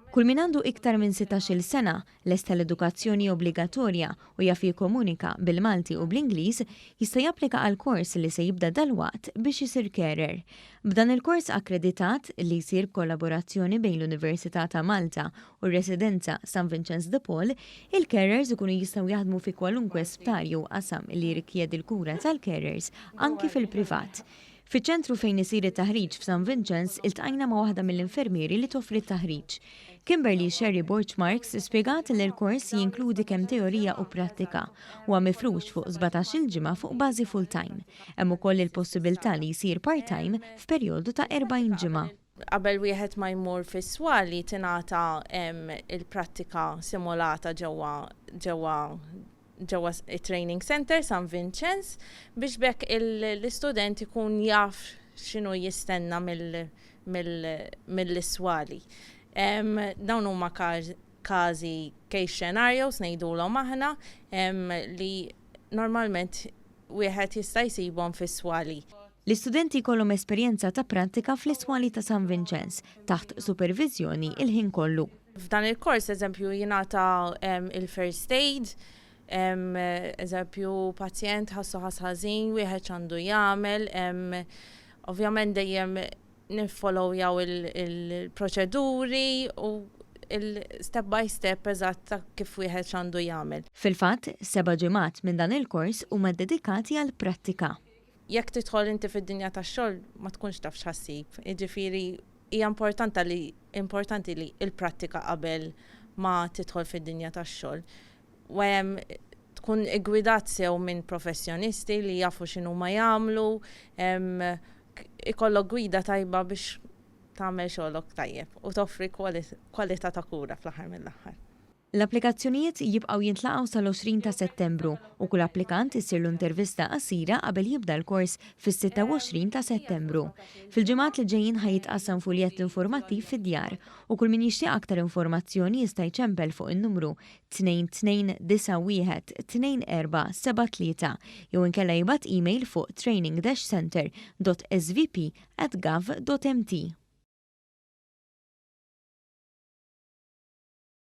Kull min għandu iktar minn 16-il sena, lesta l-edukazzjoni obbligatorja u jaf jikkomunika bil-Malti u bl-Ingliż jista' japplika għal kors li se jibda dalwaqt biex isir carer. B'dan il-kors akkreditat li jsir b'kollaborazzjoni bejn l-Università ta' Malta u r-Residenza San Vincenz de Paul, il-carers ikunu jistgħu jaħdmu fi kwalunkwe sptar jew qasam li jirrikjedi l-kura tal-carers anki fil-privat. Fiċ-ċentru fejn isir it-taħriġ f'San Vincenz iltqajna ma' waħda mill-infermieri li toffri t-taħriġ. Kimberly Sherry Borg Marks spjegat li l-kors jinkludi kemm teorija u prattika u huwa mifrux fuq 17-il ġimgħa fuq bażi full-time. Hemm ukoll il-possibilità li jsir part-time f'perjodu ta' 40 ġimgħa. Qabel wieħed ma jmur fis-swali tingħata il-prattika simulata ġewwa training center San Vincenz biex b'hekk l-istudent ikun jaf x'inhu jistenna mill-iswali. Dawn huma każi, case scenarios ngħidulhom aħna, li normalment wieħed jista' jsibhom fis-swali. L-istudenti jkollhom esperjenza ta' prattika fl-iswali ta' San Vincenz taħt superviżjoni il-ħin kollu. F'dan il-kors, eżempju, jingħata il-first aid, eżempju, pazjent ħassu ħass ħażin, wieħed x'għandu jagħmel, ovvjament dejjem niffollowjaw il-proċeduri u il-step by step eżatt ta' kif wieħed x'għandu jagħmel. Fil-fatt, 7 ġimgħat minn dan il-kors huma dedikati għal prattika. Jekk tidħol inti fid-dinja tax-xogħol ma tkunx taf x'ħa ssib. Jiġifieri hija importanti li il-prattika qabel ma tidħol fid-dinja tax-xogħol. U tkun iggwidat sew minn professjonisti li jafu x'inhu ma jagħmlu, ikollok gwida tajba biex tagħmel xogħolok tajjeb u toffri kwalità ta' kura fl-aħħar mill-aħħar. L-applikazzjonijiet jibqgħu jintlaqgħu sal-20 ta' Settembru u kull applikant issirlu intervista qasira qabel jibda l-kors fis-26 ta' Settembru. Fil-ġimgħat li ġejjin ħa jitqassam fuljett informattiv fid-djar u kull min jixtieq aktar informazzjoni jista' jċempel fuq in-numru 2291 2473 jew inkella jibgħat email fuq training-center.svp@gov.mt.